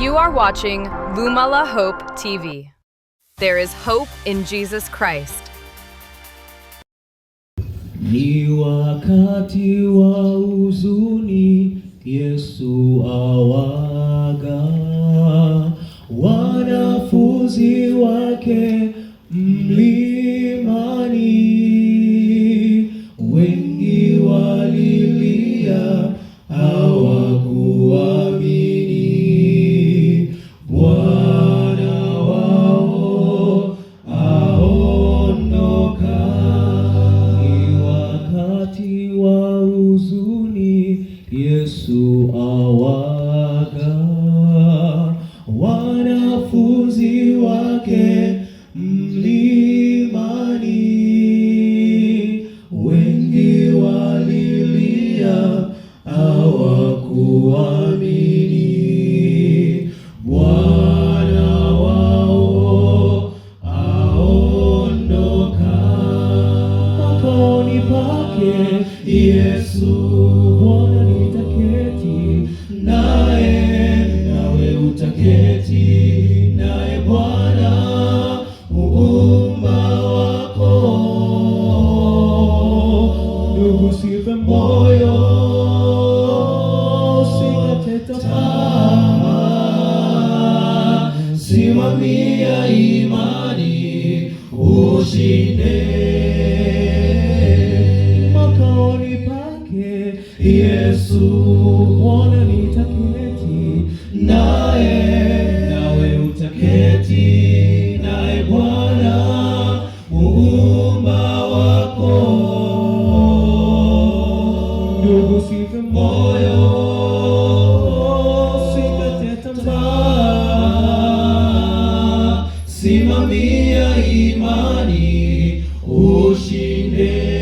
You are watching Lumala Hope TV. There is hope in Jesus Christ. Ni wakati wa huzuni, Yesu awaaga wanafunzi wake mlimani. Wengi walilia, hawakuamini. Bwana wao aondoka. Ni wakati wa huzuni, Yesu awaaga wanafunzi wake mlimani. Wengi walilia, hawakuamini. Bwana wao aondoka. Makaoni pake Yesu, Bwana nitaketi naye, nawe utaketi naye, Bwana muumba wako. Ndugu, usife moyo, usikate tamaa, simamia imani ushinde. Makaoni pake Yesu, Bwana nitaketi naye, nawe utaketi naye, Bwana muumba wako. Ndugu, usife moyo, usikate tamaa, simamia imani ushinde.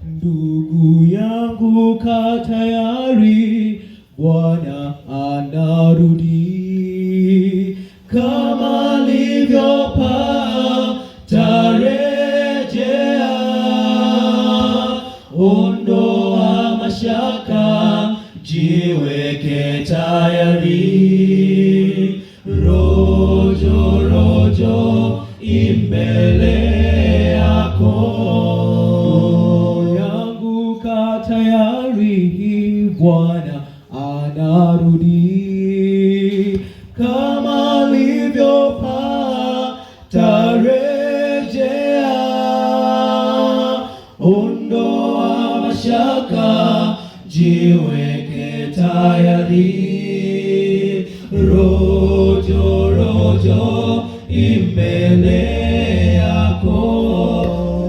Ndugu yangu, kaa tayari, Bwana anarudi. Kama alivyopaa tarejea. Ondoa mashaka, jiweke tayari. Rojo rojo imbele yako. Yangu kaa tayari, Bwana anarudi. Kama alivyopaa tarejea. Ondoa mashaka, jiweke tayari. Rojo rojo imbele yako.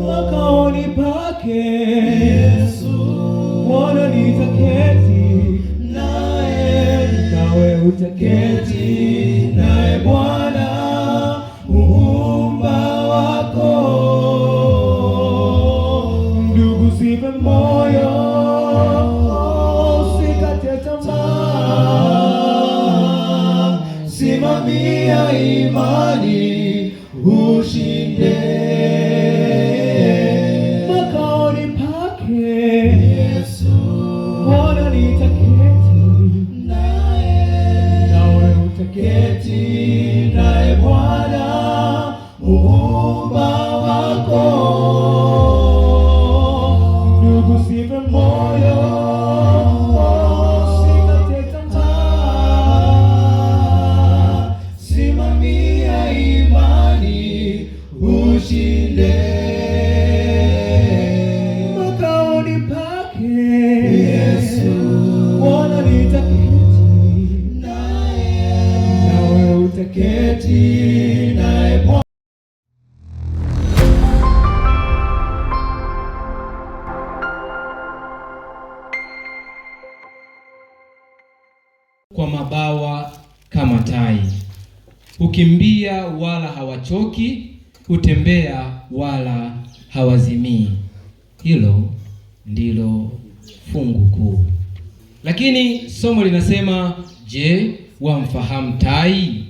Makaoni pake Yesu, Bwana nitaketi naye, nawe utaketi naye, Bwana muumba wako. Ndugu, usife moyo, usikate tamaa, simamia imani ushinde. Makaoni pake Yesu, Bwana nitaketi naye, nawe utaketi naye, Bwana muumba wako. Ndugu, usife moyo, usikate tamaa, simamia imani ushinde. Makaoni pake Yesu, Bwana nitaketi naye, nawe utaketi naye, Bwana. Kwa mabawa kama tai, hukimbia wala hawachoki, hutembea wala hawazimii. Hilo ndilo fungu kuu. Lakini somo linasema, je, wamfahamu tai?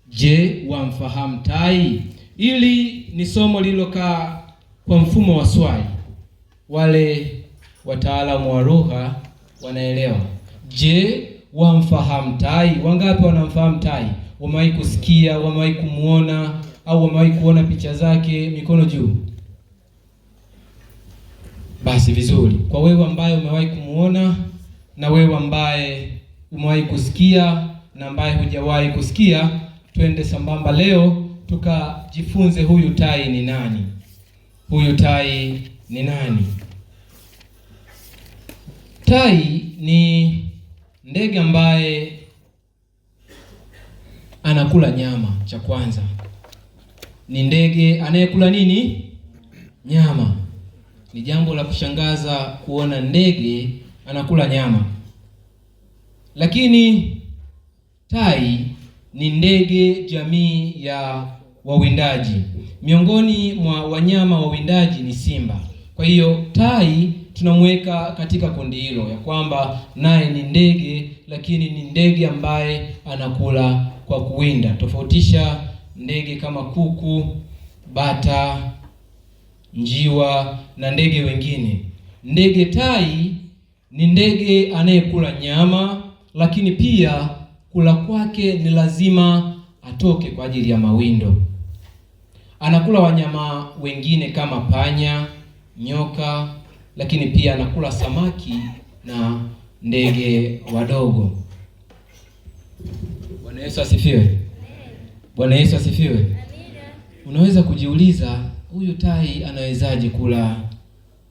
Je, wamfahamu tai? Hili ni somo lililokaa kwa mfumo wa swali. Wale wataalamu wa lugha wanaelewa. Je, wamfahamu tai? Wangapi wanamfahamu tai? Wamewahi kusikia, wamewahi kumuona au wamewahi kuona picha zake? Mikono juu. Basi vizuri. Kwa wewe ambaye umewahi kumuona na wewe ambaye umewahi kusikia na ambaye hujawahi kusikia, twende sambamba leo tukajifunze huyu tai ni nani. Huyu tai ni nani? Tai ni ndege ambaye anakula nyama. Cha kwanza ni ndege anayekula nini? Nyama. Ni jambo la kushangaza kuona ndege anakula nyama, lakini tai ni ndege jamii ya wawindaji. Miongoni mwa wanyama wawindaji ni simba. Kwa hiyo tai tunamweka katika kundi hilo, ya kwamba naye ni ndege, lakini ni ndege ambaye anakula kwa kuwinda. Tofautisha ndege kama kuku, bata, njiwa na ndege wengine. Ndege tai ni ndege anayekula nyama, lakini pia kula kwake ni lazima atoke kwa ajili ya mawindo. Anakula wanyama wengine kama panya, nyoka, lakini pia anakula samaki na ndege wadogo. Bwana Yesu asifiwe. Bwana Yesu asifiwe. Unaweza kujiuliza huyu tai anawezaje kula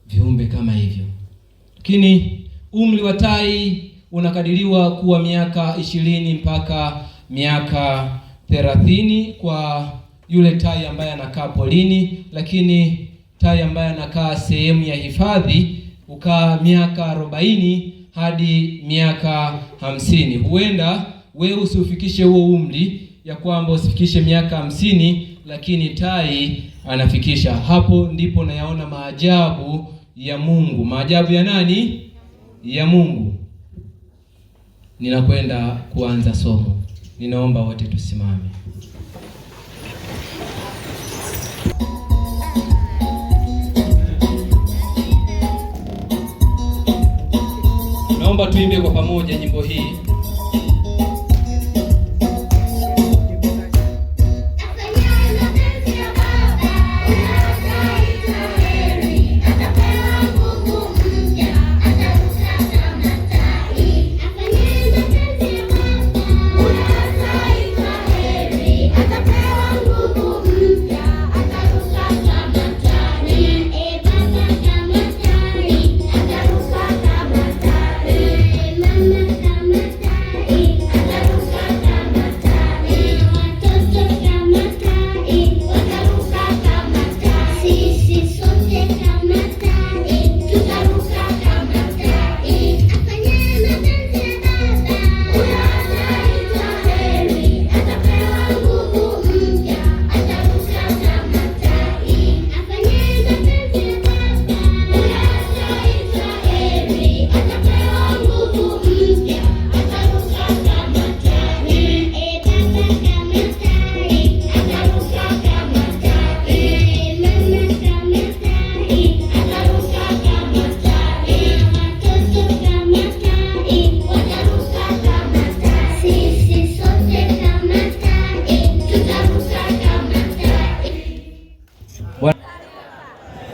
viumbe kama hivyo? Lakini umri wa tai unakadiriwa kuwa miaka 20 mpaka miaka 30 kwa yule tai ambaye anakaa polini, lakini tai ambaye anakaa sehemu ya hifadhi hukaa miaka 40 hadi miaka 50. Huenda wewe usiufikishe huo umri, ya kwamba usifikishe miaka 50, lakini tai anafikisha. Hapo ndipo nayaona maajabu ya Mungu. Maajabu ya nani? Ya Mungu. Ninakwenda kuanza somo. Ninaomba wote tusimame. Naomba tuimbe kwa pamoja nyimbo hii.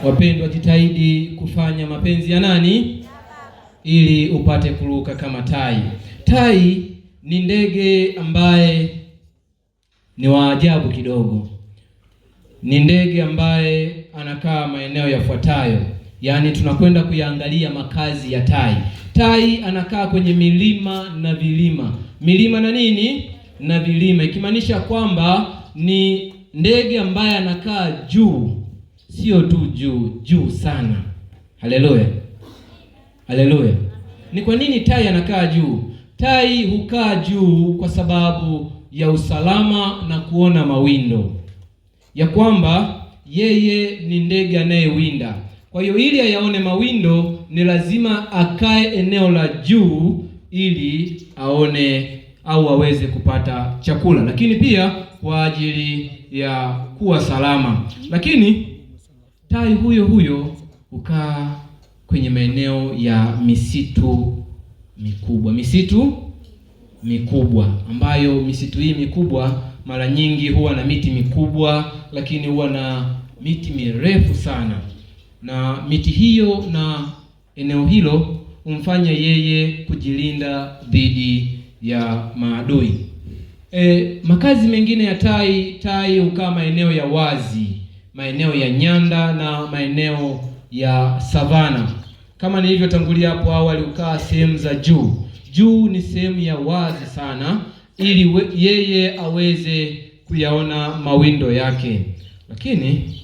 Wapendwa, jitahidi kufanya mapenzi ya nani? Ili upate kuruka kama tai. Tai ni ndege ambaye ni wa ajabu kidogo. Ni ndege ambaye anakaa maeneo yafuatayo. Yaani tunakwenda kuyaangalia makazi ya tai. Tai anakaa kwenye milima na vilima. Milima na nini? Na vilima. Ikimaanisha kwamba ni ndege ambaye anakaa juu. Sio tu juu, juu sana. Haleluya. Haleluya. Ni kwa nini tai anakaa juu? Tai hukaa juu kwa sababu ya usalama na kuona mawindo. Ya kwamba yeye ni ndege anayewinda. Kwa hiyo ili ayaone mawindo ni lazima akae eneo la juu ili aone au aweze kupata chakula, lakini pia kwa ajili ya kuwa salama. Lakini tai huyo huyo hukaa kwenye maeneo ya misitu mikubwa, misitu mikubwa, ambayo misitu hii mikubwa mara nyingi huwa na miti mikubwa, lakini huwa na miti mirefu sana, na miti hiyo na eneo hilo humfanya yeye kujilinda dhidi ya maadui. Makazi mengine ya tai, tai hukaa maeneo ya wazi, maeneo ya nyanda na maeneo ya savana. Kama nilivyotangulia hapo awali, hukaa sehemu za juu. Juu ni sehemu ya wazi sana, ili yeye aweze kuyaona mawindo yake. Lakini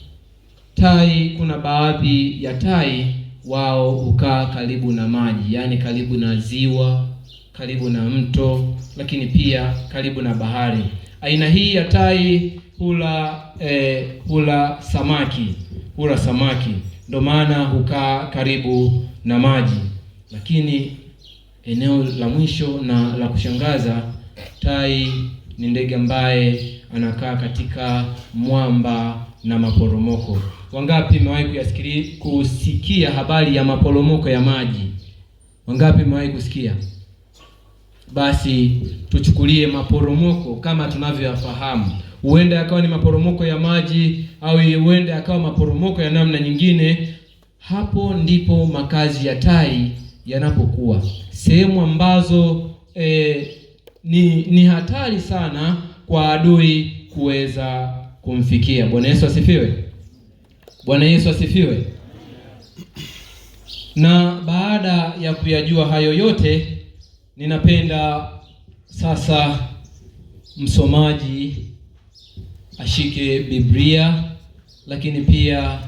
tai, kuna baadhi ya tai wao hukaa karibu na maji, yaani karibu na ziwa, karibu na mto, lakini pia karibu na bahari. Aina hii ya tai hula samaki, hula samaki, ndio maana hukaa karibu na maji. Lakini eneo la mwisho na la kushangaza, tai ni ndege ambaye anakaa katika mwamba na maporomoko. Wangapi mmewahi kusikia habari ya maporomoko ya maji? Wangapi mmewahi kusikia? Basi tuchukulie maporomoko kama tunavyoyafahamu. Huenda yakawa ni maporomoko ya maji au huenda yakawa maporomoko ya namna nyingine. Hapo ndipo makazi ya tai yanapokuwa, sehemu ambazo ni hatari sana kwa adui kuweza kumfikia. Bwana Yesu asifiwe. Bwana Yesu asifiwe. Na baada ya kuyajua hayo yote, ninapenda sasa msomaji ashike Biblia, lakini pia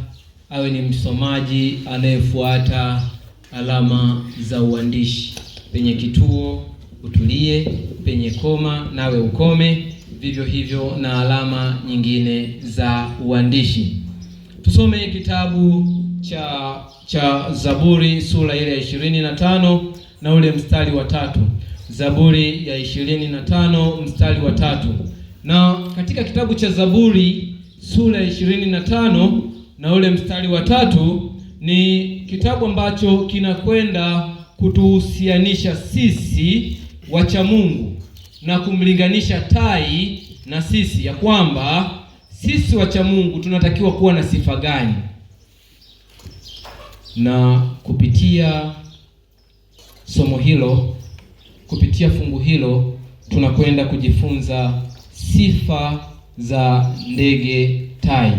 awe ni msomaji anayefuata alama za uandishi. Penye kituo utulie, penye koma nawe ukome, vivyo hivyo na alama nyingine za uandishi. Tusome kitabu cha Zaburi sura ile ya 25 na ule mstari wa 3. Zaburi ya 25 mstari wa 3. Na katika kitabu cha Zaburi sura ya 25 na ule mstari wa 3 ni kitabu ambacho kinakwenda kutuhusianisha sisi wacha Mungu na kumlinganisha tai na sisi, ya kwamba sisi wacha Mungu tunatakiwa kuwa na sifa gani. Na kupitia somo hilo, kupitia fungu hilo, tunakwenda kujifunza sifa za ndege tai.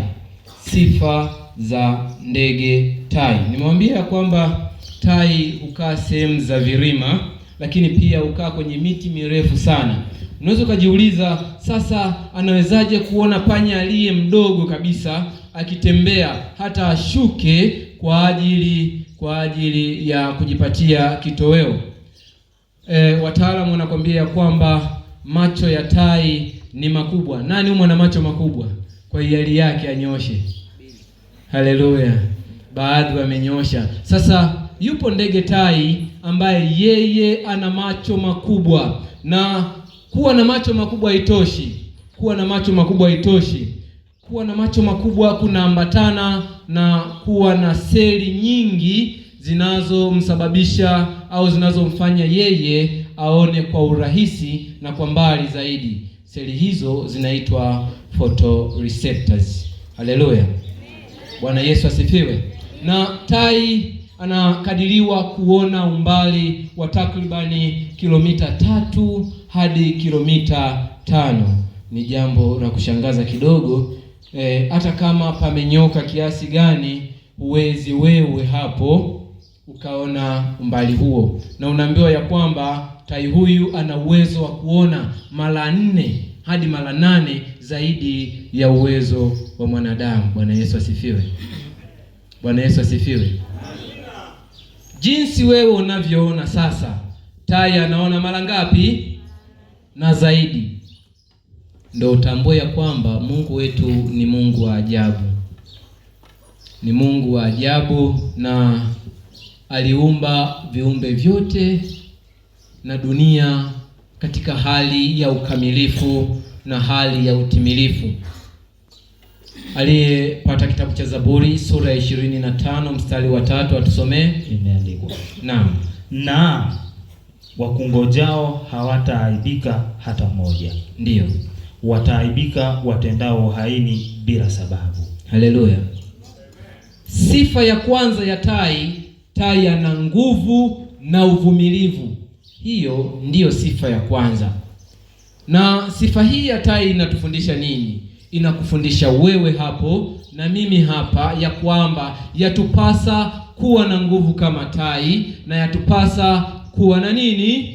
Sifa za ndege tai. Nimewambia kwamba tai hukaa sehemu za vilima, lakini pia hukaa kwenye miti mirefu sana. Unaweza ukajiuliza, sasa anawezaje kuona panya aliye mdogo kabisa akitembea hata ashuke kwa ajili ya kujipatia kitoweo? Wataalamu wanakwambia kwamba macho ya tai ni makubwa. Nani humo ana macho makubwa? Kwa hiari yake anyoshe. Haleluya. Baadhi wamenyosha. Sasa yupo ndege tai ambaye yeye ana macho makubwa, na kuwa na macho makubwa haitoshi. Kuwa na macho makubwa haitoshi. Kuwa na macho makubwa kunaambatana na kuwa na seli nyingi zinazomsababisha au zinazomfanya yeye aone kwa urahisi na kwa mbali zaidi. Seli hizo zinaitwa photoreceptors. Haleluya. Bwana Yesu asifiwe. Na tai anakadiriwa kuona umbali wa takribani kilomita 3 hadi kilomita 5. Ni jambo la kushangaza kidogo. Hata kama pamenyoka kiasi gani, huwezi wewe hapo ukaona umbali huo. Na unaambiwa ya kwamba tai huyu ana uwezo wa kuona mara 4 hadi mara 8 zaidi ya uwezo wa mwanadamu. Bwana Yesu asifiwe. Bwana Yesu asifiwe. Jinsi wewe unavyoona sasa, tai anaona mara ngapi na zaidi. Ndio utambue ya kwamba Mungu wetu ni Mungu wa ajabu. Ni Mungu wa ajabu, na aliumba viumbe vyote na dunia katika hali ya ukamilifu na hali ya utimilifu. Aliyepata kitabu cha Zaburi sura ya 25 mstari wa 3 atusomee. Imeandikwa. Naam. Na Wakungojao hawataaibika hata mmoja. Ndiyo. Wataaibika watendao uhaini bila sababu. Haleluya. Sifa ya kwanza ya tai, tai ana nguvu na uvumilivu. Hiyo ndiyo sifa ya kwanza. Na sifa hii ya tai inatufundisha nini? Inakufundisha wewe hapo na mimi hapa ya kwamba yatupasa kuwa na nguvu kama tai na yatupasa kuwa na nini?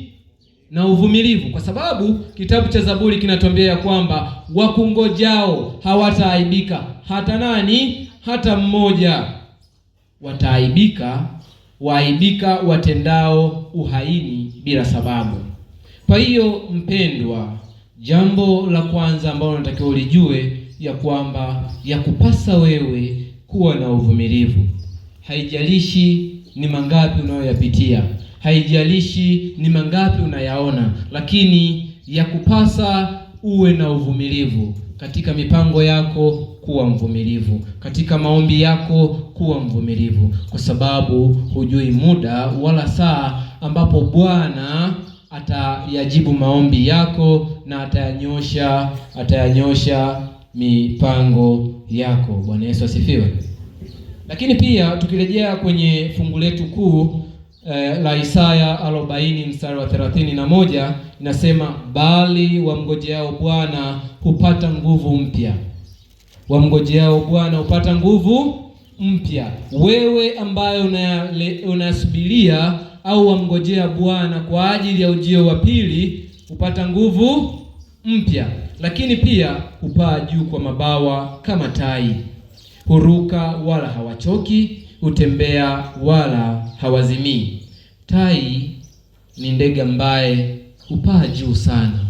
Na uvumilivu, kwa sababu kitabu cha Zaburi kinatuambia ya kwamba wakungojao hawataaibika hata nani? Hata mmoja. Wataaibika, waaibika watendao uhaini bila sababu. Kwa hiyo mpendwa, jambo la kwanza ambalo unatakiwa ulijue ya kwamba yakupasa wewe kuwa na uvumilivu. Haijalishi ni mangapi unayoyapitia, haijalishi ni mangapi unayaona, lakini yakupasa uwe na uvumilivu katika mipango yako, kuwa mvumilivu katika maombi yako, kuwa mvumilivu, kwa sababu hujui muda wala saa ambapo Bwana atayajibu maombi yako na atayanyosha mipango yako. Bwana Yesu asifiwe. Lakini pia tukirejea kwenye fungu letu kuu la Isaya 40 mstari wa 31 inasema, bali wamngojeao Bwana hupata nguvu mpya. Wamngojeao Bwana hupata nguvu mpya. Wewe ambaye unasubiria au wamngojea Bwana kwa ajili ya ujio wa pili hupata nguvu mpya. Lakini pia hupaa juu kwa mabawa kama tai, huruka wala hawachoki, hutembea wala hawazimii. Tai ni ndege ambaye hupaa juu sana,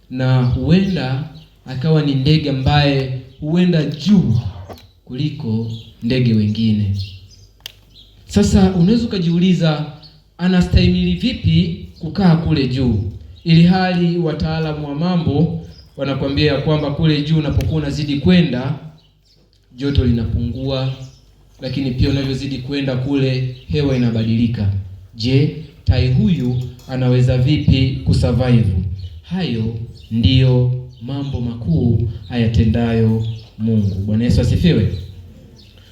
na huenda akawa ni ndege ambaye huenda juu kuliko ndege wengine. Sasa unaweza ukajiuliza, anastahimili vipi kukaa kule juu, ili hali wataalamu wa mambo wanakuambia kwamba kule juu unapokuwa unazidi kwenda joto linapungua, lakini pia unavyozidi kwenda kule hewa inabadilika. Je, tai huyu anaweza vipi kusurvive? Hayo ndiyo mambo makuu ayatendayo Mungu. Bwana Yesu asifiwe.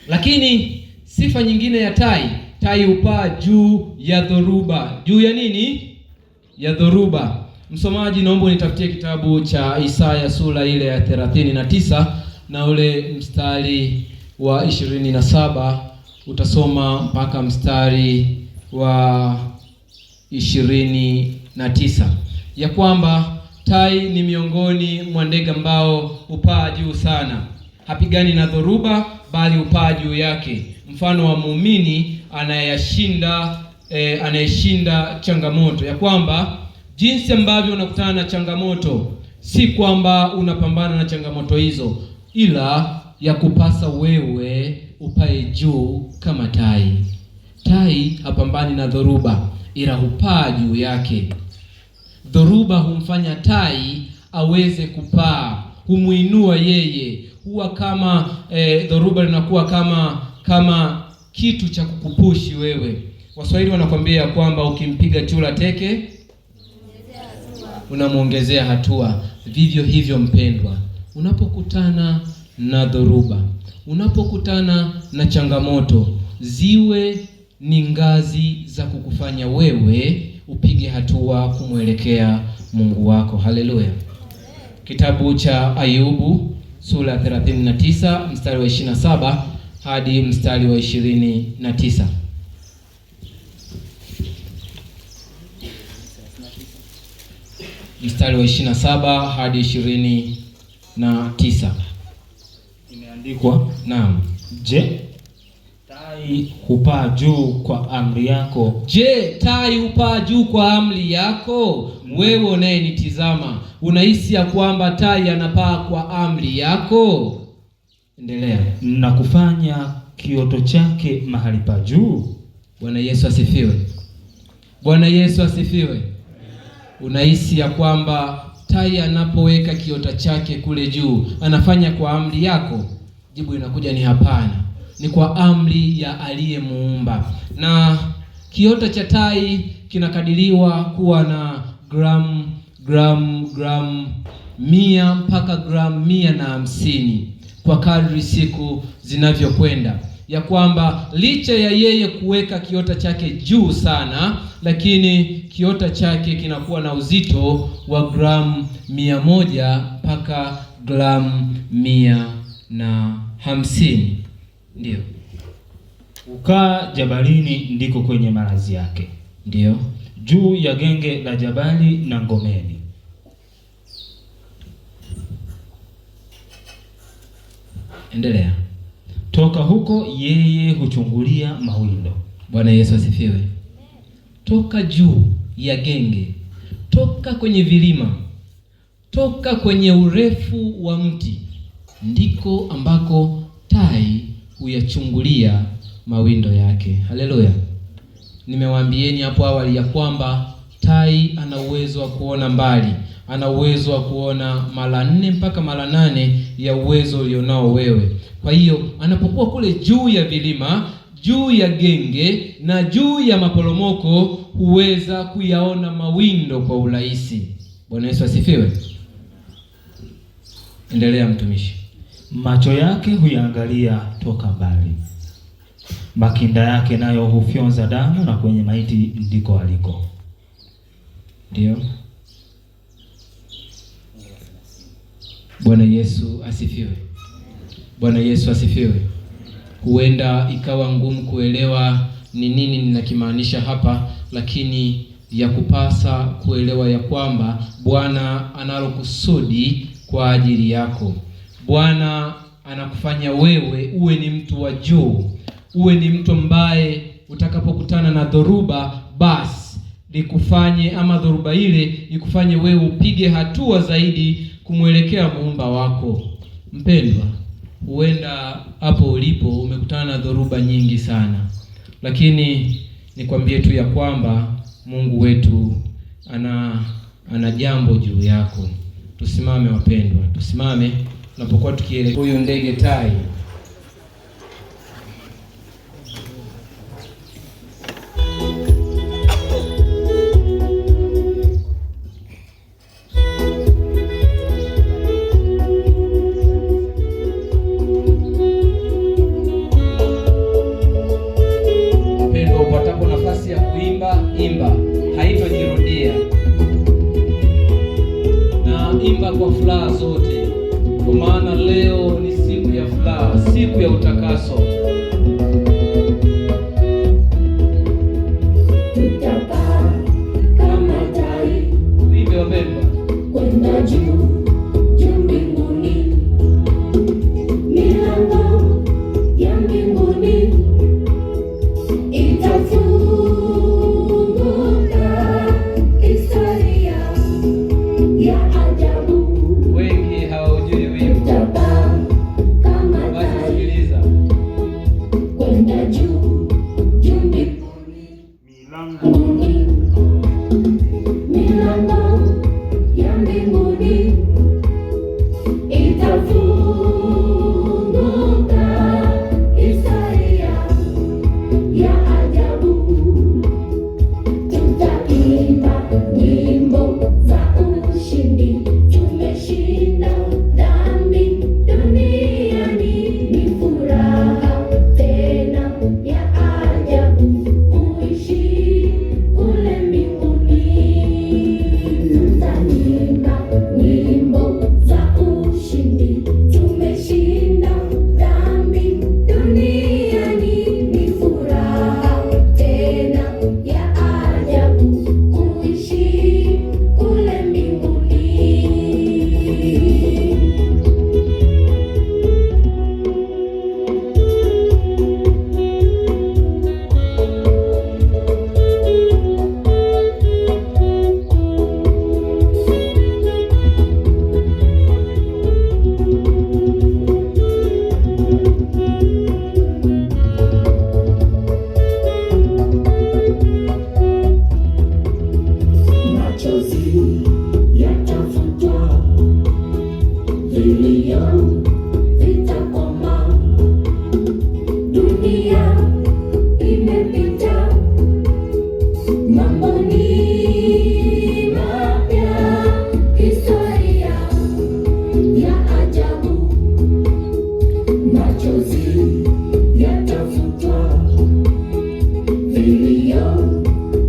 Lakini sifa nyingine ya tai, tai hupaa juu ya dhoruba. Juu ya nini? Ya dhoruba. Msomaji, naomba unitafutie kitabu cha Isaya sura ile ya 39 na ule mstari wa 27 utasoma mpaka mstari wa 29, ya kwamba tai ni miongoni mwa ndege ambao hupaa juu sana, hapigani na dhoruba bali hupaa juu yake, mfano wa muumini anayeshinda changamoto. Ya kwamba jinsi ambavyo unakutana na changamoto, si kwamba unapambana na changamoto hizo, ila ya kupasa wewe upae juu kama tai. Tai hapambani na dhoruba, ila hupaa juu yake. Dhoruba humfanya tai aweze kupaa, humuinua yeye, huwa kama dhoruba linakuwa kama kitu cha kukupushi wewe. Waswahili wanakwambia kwamba ukimpiga chura teke unamuongezea hatua. Vivyo hivyo mpendwa, unapokutana na dhoruba, unapokutana na changamoto, ziwe ni ngazi za kukufanya wewe upige hatua kumwelekea Mungu wako. Haleluya. Kitabu cha Ayubu sura 39 mstari wa 27 hadi mstari wa 29. Mstari wa 27 hadi 29. Imeandikwa, Naam. Je, tai hupaa juu kwa amri yako? Je, tai hupaa juu kwa amri yako? Wewe unayenitizama, unahisi ya kwamba tai anapaa kwa amri yako? Endelea. Na kufanya kioto chake mahali pa juu. Bwana Yesu asifiwe. Bwana Yesu asifiwe. Unahisi ya kwamba tai anapoweka kiota chake kule juu anafanya kwa amri yako? Jibu inakuja ni hapana, ni kwa amri ya aliyemuumba. Na Kiota cha tai kinakadiriwa kuwa na gramu 100 mpaka gramu 150 kwa kadri siku zinavyokwenda, ya kwamba licha ya yeye kuweka kiota chake juu sana, lakini kiota chake kinakuwa na uzito wa gramu 100 mpaka gramu 150. Ndio. Hukaa jabalini ndiko kwenye malazi yake. Ndio. Juu ya genge la jabali na ngomeni. Endelea. Toka huko yeye huchungulia mawindo. Bwana Yesu asifiwe. Toka juu ya genge, toka kwenye vilima, toka kwenye urefu wa mti, ndiko ambako tai huyachungulia mawindo yake. Haleluya. Nimewaambieni hapo awali ya kwamba tai ana uwezo wa kuona mbali, ana uwezo wa kuona mara 4 mpaka mara 8 ya uwezo ulionao wewe. Kwa hiyo anapokuwa kule juu ya vilima, juu ya genge na juu ya maporomoko, huweza kuyaona mawindo kwa urahisi. Bwana Yesu asifiwe. Endelea mtumishi. Macho yake huyaangalia toka mbali, makinda yake nayo hufyonza damu, na kwenye maiti ndiko aliko. Ndio. Bwana Yesu asifiwe. Bwana Yesu asifiwe. Huenda ikawa ngumu kuelewa ni nini ninakimaanisha hapa, lakini ya kupasa kuelewa ya kwamba Bwana analo kusudi kwa ajili yako. Bwana anakufanya wewe uwe ni mtu wa juu, uwe ni mtu ambaye utakapokutana na dhoruba basi likufanye, ama dhoruba ile ikufanye wewe upige hatua zaidi kumwelekea muumba wako. Mpendwa, huenda hapo ulipo umekutana na dhoruba nyingi sana, lakini nikwambie tu ya kwamba Mungu wetu ana jambo juu yako. Tusimame wapendwa, tusimame tunapokuwa tukielekea huyu ndege tai. Mpendwa, upatapo nafasi ya kuimba, imba, haitojirudia. Na imba kwa furaha zote, kwa maana leo ni siku ya furaha, siku ya utakaso. Tutapaa kama tai Tuimbe wapendwa. kwenda juu juu mbinguni, milango ya mbinguni itafunguka, historia ya ajabu. Wengi hawaujui wimbo. Tutapaa kama Basi tai sikiliza. Vilio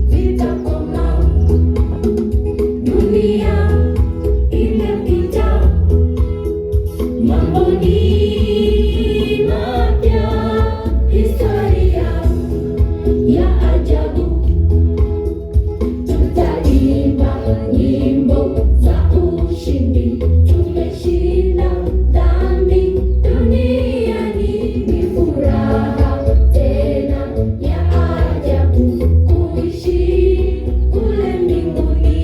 vitakoma, dunia imepita, mambo ni mapya, historia ya ajabu. Tutaimba nyimbo za ushindi, tumeshinda dhambi duniani. Ni furaha tena ya ajabu kuishi kule mbinguni.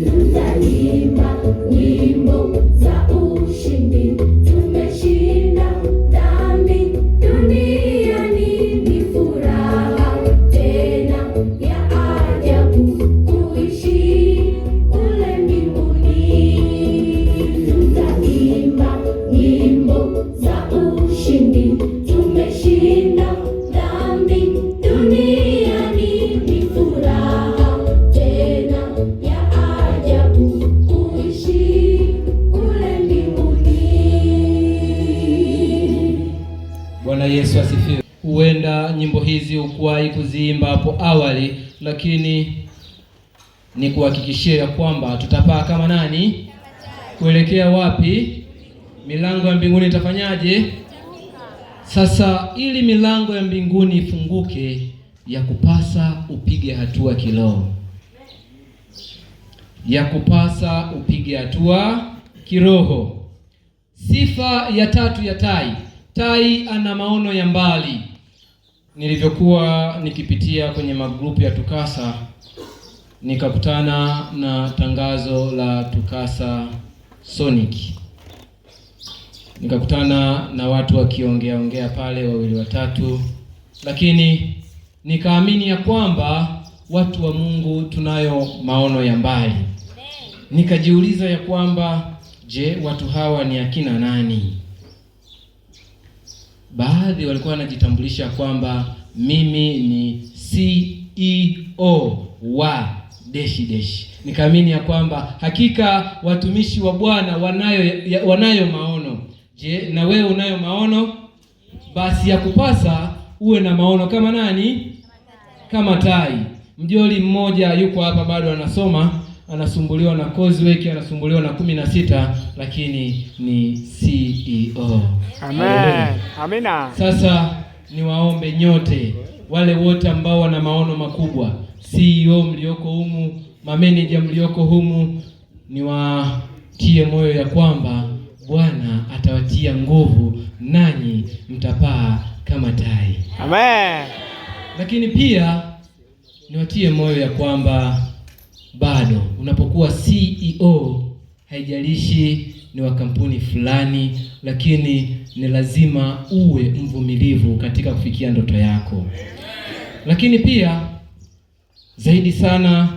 Tutaimba nyimbo za ushindi, tumeshinda dhambi duniani. Ni furaha tena ya ajabu kuishi kule mbinguni. Tutaimba nyimbo za ushindi, tumeshinda dhambi duniani. Ni furaha tena ya ajabu kuishi kule mbinguni. Bwana Yesu asifiwe. Huenda nyimbo hizi hukuwahi kuziimba hapo awali, lakini ni kuhakikishia ya kwamba tutapaa kama nani? Kuelekea wapi? Milango ya mbinguni itafanyaje? Sasa ili milango ya mbinguni ifunguke, ya kupasa upige hatua kiroho, ya kupasa upige hatua kiroho. Sifa ya tatu ya tai, tai ana maono ya mbali. Nilivyokuwa nikipitia kwenye magrupu ya TUCASA nikakutana na tangazo la TUCASA Sonic, nikakutana na watu wakiongea ongea pale wawili watatu, lakini nikaamini ya kwamba watu wa Mungu tunayo maono ya mbali. Nikajiuliza ya kwamba je, watu hawa ni akina nani? Baadhi walikuwa wanajitambulisha kwamba mimi ni CEO wa deshi deshi. Nikaamini ya kwamba hakika watumishi wa Bwana wanayo maono. Je, na wewe unayo maono? Basi ya kupasa uwe na maono kama nani? Kama tai. Mjoli mmoja yuko hapa bado anasoma, anasumbuliwa na coursework, anasumbuliwa na 16, lakini ni CEO. Amen. Amina. Sasa niwaombe nyote wale wote ambao wana maono makubwa, CEO mlioko humu, mameneja mlioko humu, niwatie moyo ya kwamba Bwana atawatia nguvu nanyi mtapaa kama tai. Amen. Lakini pia niwatie moyo ya kwamba bado unapokuwa CEO, haijalishi ni wa kampuni fulani, lakini ni lazima uwe mvumilivu katika kufikia ndoto yako. Lakini pia zaidi sana,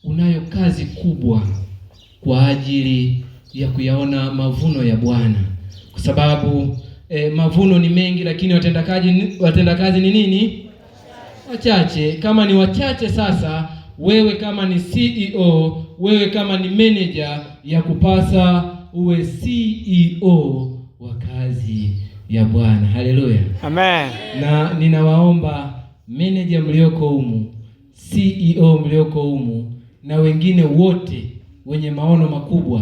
unayo kazi kubwa kwa ajili ya kuyaona mavuno ya Bwana, kwa sababu mavuno ni mengi, lakini watendakazi ni nini? Wachache. Kama ni wachache, sasa wewe kama ni CEO, wewe kama ni manager, ya kupasa uwe CEO wa kazi ya Bwana. Haleluya. Amen. Na ninawaomba manager mlioko humu, CEO mlioko humu, na wengine wote wenye maono makubwa,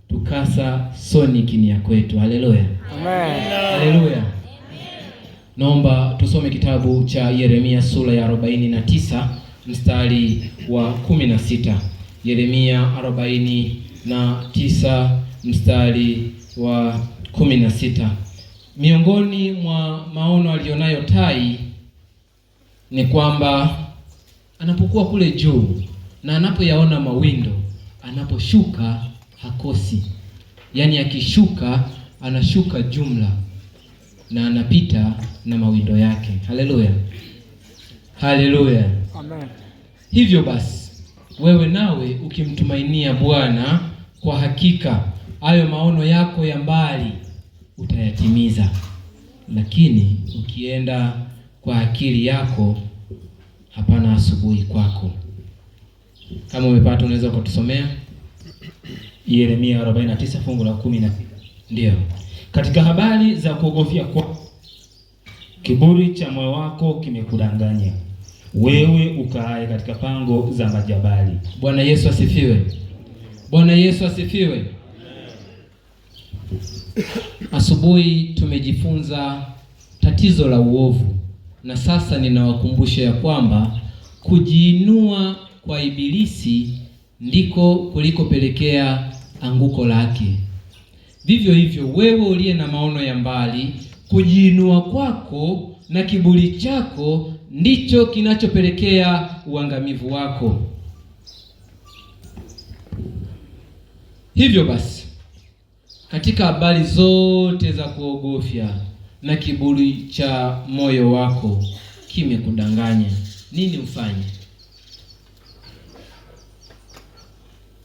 TUCASA Sonic ni ya kwetu. Haleluya. Amen. Haleluya. Naomba tusome kitabu cha Yeremia sura ya 49 mstari wa 16. Yeremia 49 mstari wa 16. Miongoni mwa maono alionayo tai ni kwamba anapokuwa kule juu na anapoyaona mawindo, anaposhuka hakosi. Yaani akishuka anashuka jumla na anapita na mawindo yake. Haleluya. Haleluya. Amen. Hivyo basi wewe nawe ukimtumainia Bwana, kwa hakika hayo maono yako ya mbali utayatimiza. Lakini ukienda kwa akili yako, hapana asubuhi kwako. Kama umepata unaweza kutusomea Yeremia 49 fungu la 16. Ndio. Katika habari za kuogofya kwa kiburi cha moyo wako kimekudanganya, Wewe ukaaye katika pango za majabali. Bwana Yesu asifiwe. Bwana Yesu asifiwe. Asubuhi tumejifunza tatizo la uovu, na sasa ninawakumbusha ya kwamba kujiinua kwa Ibilisi ndiko kulikopelekea anguko lake. Vivyo hivyo wewe uliye na maono ya mbali, kujiinua kwako na kiburi chako ndicho kinachopelekea uangamivu wako. Hivyo basi, katika habari zote za kuogofya na kiburi cha moyo wako kimekudanganya, nini ufanye?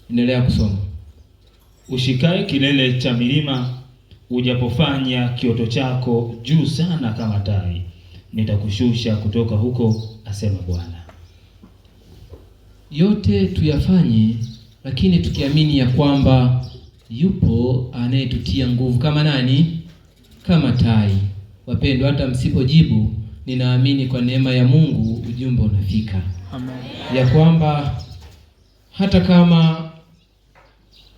Endelea kusoma. Ushikae kilele cha milima, ujapofanya kioto chako juu sana kama tai, nitakushusha kutoka huko, asema Bwana. Yote tuyafanye, lakini tukiamini ya kwamba yupo anayetutia nguvu kama nani? Kama tai. Wapendwa, hata msipojibu, ninaamini kwa neema ya Mungu ujumbe unafika. Amen. Ya kwamba hata kama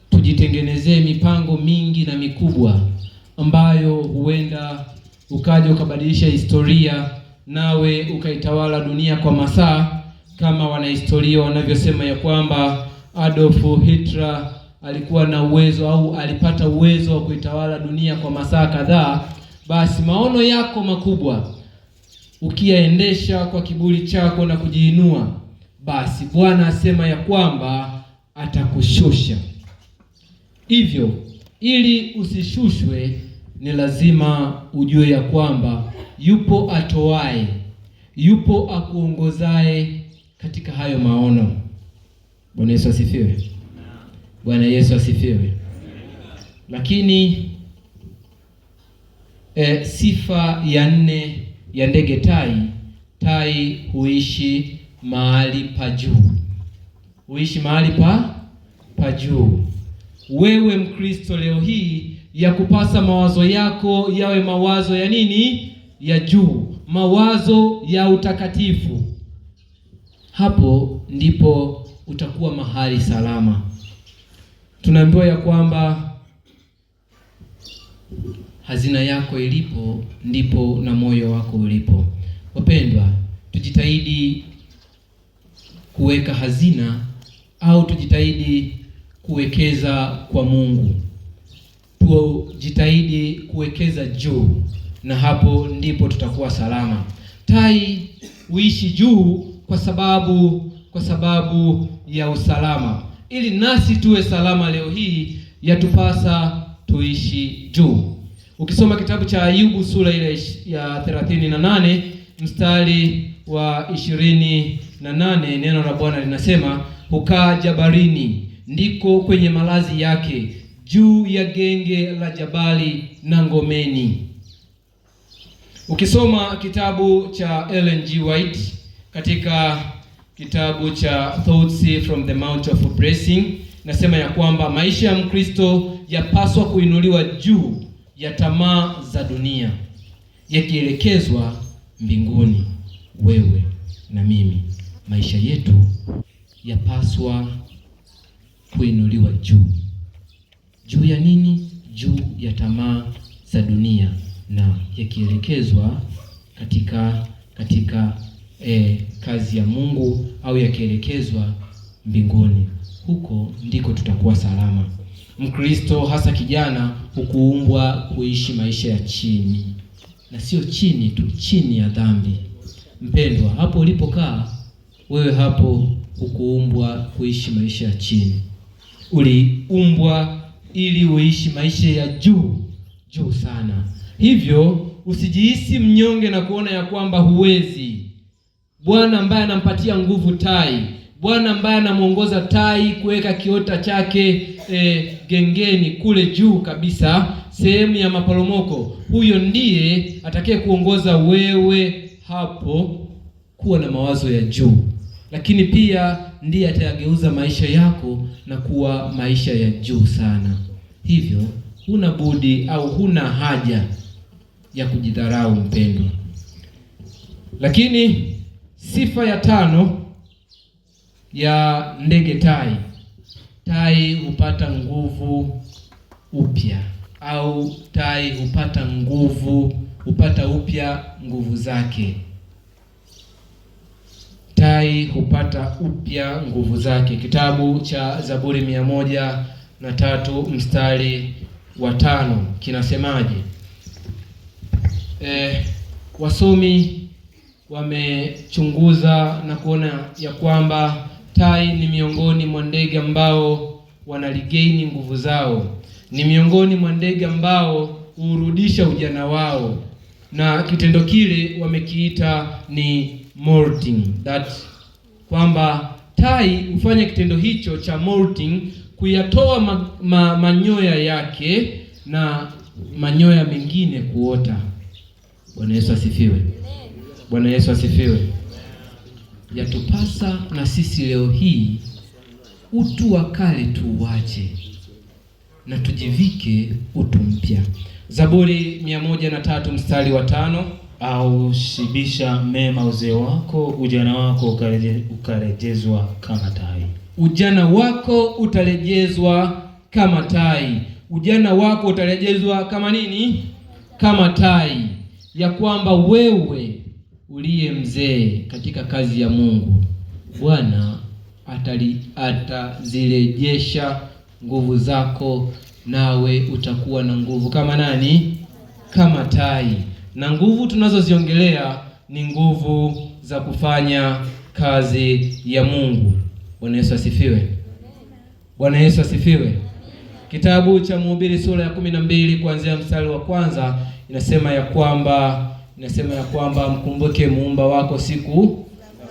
tujitengenezee mipango mingi na mikubwa ambayo huenda ukaja ukabadilisha historia nawe ukaitawala dunia kwa masaa, kama wanahistoria wanavyosema ya kwamba Adolf Hitler alikuwa na uwezo au alipata uwezo wa kuitawala dunia kwa masaa kadhaa, basi maono yako makubwa ukiyaendesha kwa kiburi chako na kujiinua, basi Bwana asema ya kwamba atakushusha. Hivyo ili usishushwe, ni lazima ujue ya kwamba yupo atoae, yupo akuongozae katika hayo maono. Bwana Yesu asifiwe. Bwana Yesu asifiwe. Lakini sifa ya nne ya ndege tai, tai huishi mahali pa juu, huishi mahali pa juu. Wewe Mkristo leo hii ya kupasa mawazo yako yawe mawazo ya nini? Ya juu, mawazo ya utakatifu. Hapo ndipo utakuwa mahali salama. Tunaambiwa ya kwamba hazina yako ilipo ndipo na moyo wako ulipo. Wapendwa, tujitahidi kuweka hazina au tujitahidi kuwekeza kwa Mungu. Tujitahidi kuwekeza juu, na hapo ndipo tutakuwa salama. Tai huishi juu kwa sababu ya usalama. Ili nasi tuwe salama leo hii, yatupasa tuishi juu. Ukisoma kitabu cha Ayubu sura ile ya 38 mstari wa 28, neno la Bwana linasema, hukaa jabarini, ndiko kwenye malazi yake, juu ya genge la jabali na ngomeni. Ukisoma kitabu cha Ellen G. White katika kitabu cha Thoughts from the Mount of Blessing, nasema ya kwamba maisha ya Mkristo yapaswa kuinuliwa juu ya tamaa za dunia, yakielekezwa mbinguni. Wewe na mimi, maisha yetu yapaswa kuinuliwa juu. Juu ya nini? Juu ya tamaa za dunia, na yakielekezwa katika kazi ya Mungu, au yakielekezwa mbinguni. Huko ndiko tutakuwa salama. Mkristo hasa kijana hukuumbwa kuishi maisha ya chini, na sio chini tu, chini ya dhambi. Mpendwa, hapo ulipokaa wewe, hapo hukuumbwa kuishi maisha ya chini. Uliumbwa ili uishi maisha ya juu, juu sana. Hivyo usijihisi mnyonge na kuona ya kwamba huwezi. Bwana ambaye anampatia nguvu tai, Bwana ambaye anamuongoza tai kuweka kiota chake gengeni kule juu kabisa, sehemu ya maporomoko, huyo ndiye atakaye kuongoza wewe hapo kuwa na mawazo ya juu. Lakini pia ndiye atayageuza maisha yako na kuwa maisha ya juu sana. Hivyo huna budi au huna haja ya kujidharau mpendwa. Lakini Sifa ya tano ya ndege tai, tai hupata nguvu upya, au tai hupata nguvu, hupata upya nguvu zake. Tai hupata upya nguvu zake. Kitabu cha Zaburi 103 mstari wa 5 kinasemaje? Wasomi wamechunguza na kuona ya kwamba tai ni miongoni mwa ndege ambao wanaligaini nguvu zao, ni miongoni mwa ndege ambao hurudisha ujana wao, na kitendo kile wamekiita ni molting, that kwamba tai hufanya kitendo hicho cha molting, kuyatoa manyoya yake na manyoya mengine kuota. Bwana Yesu asifiwe. Bwana Yesu asifiwe. Yatupasa na sisi leo hii utu wa kale tuuache na tujivike utu mpya. Zaburi 103 mstari wa 5. Au shibisha mema uzee wako, ujana wako ukarejezwa kama tai. Ujana wako utarejezwa kama tai. Ujana wako utarejezwa kama nini? Kama tai. Ya kwamba wewe uliye mzee katika kazi ya Mungu, Bwana atazirejesha nguvu zako, nawe utakuwa na nguvu kama nani? Kama tai. Na nguvu tunazoziongelea ni nguvu za kufanya kazi ya Mungu. Bwana Yesu asifiwe. Bwana Yesu asifiwe. Kitabu cha Mhubiri sura ya 12 kuanzia mstari wa 1 inasema ya kwamba mkumbuke muumba wako siku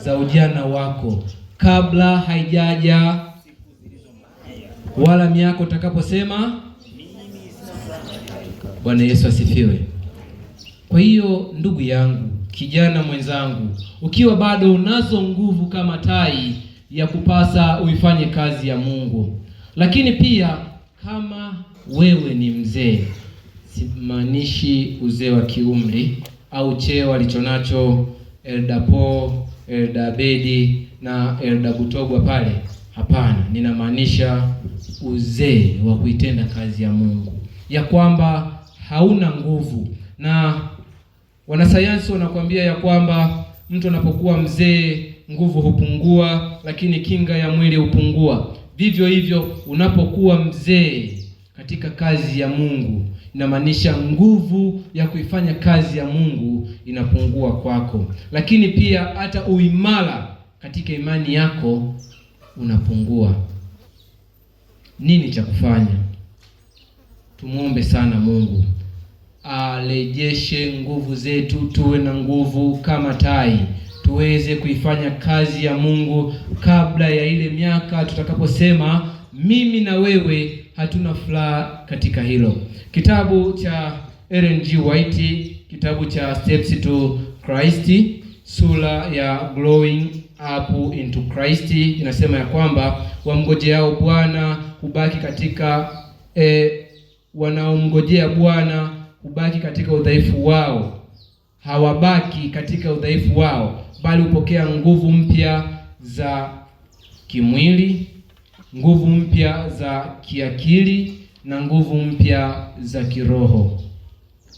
za ujana wako, kabla haijaja wala miaka utakaposema. Bwana Yesu asifiwe. Kwa hiyo ndugu yangu, kijana mwenzangu, ukiwa bado unazo nguvu kama tai, ya kupasa uifanye kazi ya Mungu. Lakini pia kama wewe ni mzee, simaanishi uzee wa kiumri au cheo alichonacho Elda Paul, Elda Abedi na Elda Butogwa pale. Hapana, ninamaanisha uzee wa kuitenda kazi ya Mungu, ya kwamba hauna nguvu. Na wanasayansi wanakuambia ya kwamba mtu anapokuwa mzee nguvu hupungua, lakini kinga ya mwili hupungua. Vivyo hivyo unapokuwa mzee katika kazi ya Mungu, inamaanisha nguvu ya kuifanya kazi ya Mungu inapungua kwako, lakini pia hata uimara katika imani yako unapungua. Nini cha kufanya? Tumuombe sana Mungu arejeshe nguvu zetu, tuwe na nguvu kama tai, tuweze kuifanya kazi ya Mungu kabla ya ile miaka tutakaposema mimi na wewe hatuna furaha katika hilo. Kitabu cha Ellen G. White, kitabu cha Steps to Christ, sura ya Growing Up into Christ, inasema ya kwamba wamngojeao Bwana hubaki katika wanaomngojea Bwana hubaki katika udhaifu wao, hawabaki katika udhaifu wao, bali hupokea nguvu mpya za kimwili, nguvu mpya za kiakili na nguvu mpya za kiroho.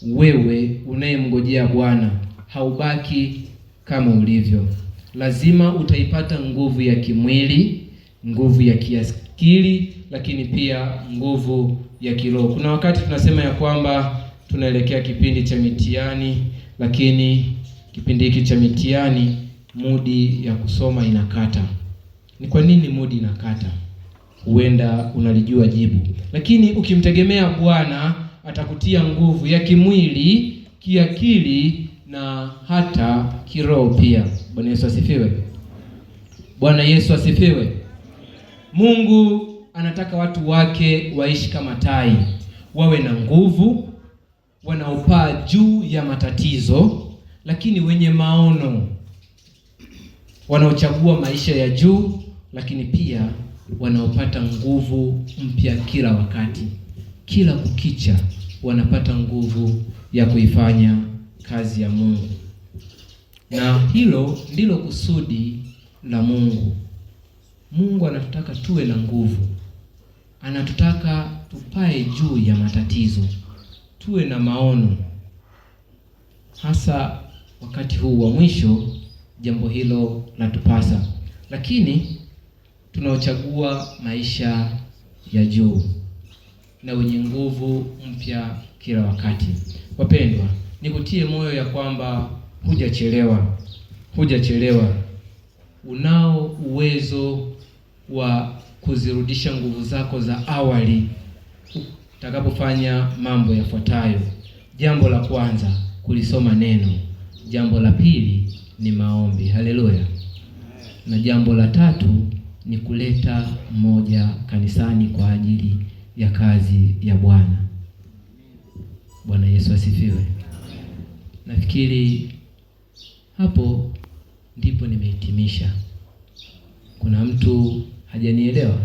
Wewe unayemngojea Bwana haubaki kama ulivyo. Lazima utaipata nguvu ya kimwili, nguvu ya kiakili, lakini pia nguvu ya kiroho. Kuna wakati tunasema ya kwamba tunaelekea kipindi cha mitihani, lakini kipindi hiki cha mitihani mudi ya kusoma inakata. Ni kwa nini mudi inakata? Huenda unalijua jibu, lakini ukimtegemea Bwana atakutia nguvu ya kimwili, kiakili na hata kiroho pia. Bwana Yesu asifiwe. Bwana Yesu asifiwe. Mungu anataka watu wake waishi kama tai, wawe na nguvu, wanaopaa juu ya matatizo, lakini wenye maono, wanaochagua maisha ya juu, lakini pia wanaopata nguvu mpya kila wakati. Kila kukicha wanapata nguvu ya kuifanya kazi ya Mungu. Na hilo ndilo kusudi la Mungu. Mungu anatutaka tuwe na nguvu, anatutaka tupae juu ya matatizo, tuwe na maono. Hasa wakati huu wa mwisho, jambo hilo latupasa, lakini tunaochagua maisha ya juu na wenye nguvu mpya kila wakati. Wapendwa, nikutie moyo ya kwamba hujachelewa, hujachelewa. Unao uwezo wa kuzirudisha nguvu zako za awali utakapofanya mambo yafuatayo. Jambo la kwanza, kulisoma neno. Jambo la pili ni maombi. Haleluya! Na jambo la tatu ni kuleta mmoja kanisani kwa ajili ya kazi ya Bwana. Bwana Yesu asifiwe. Nafikiri hapo ndipo nimehitimisha. Kuna mtu hajanielewa?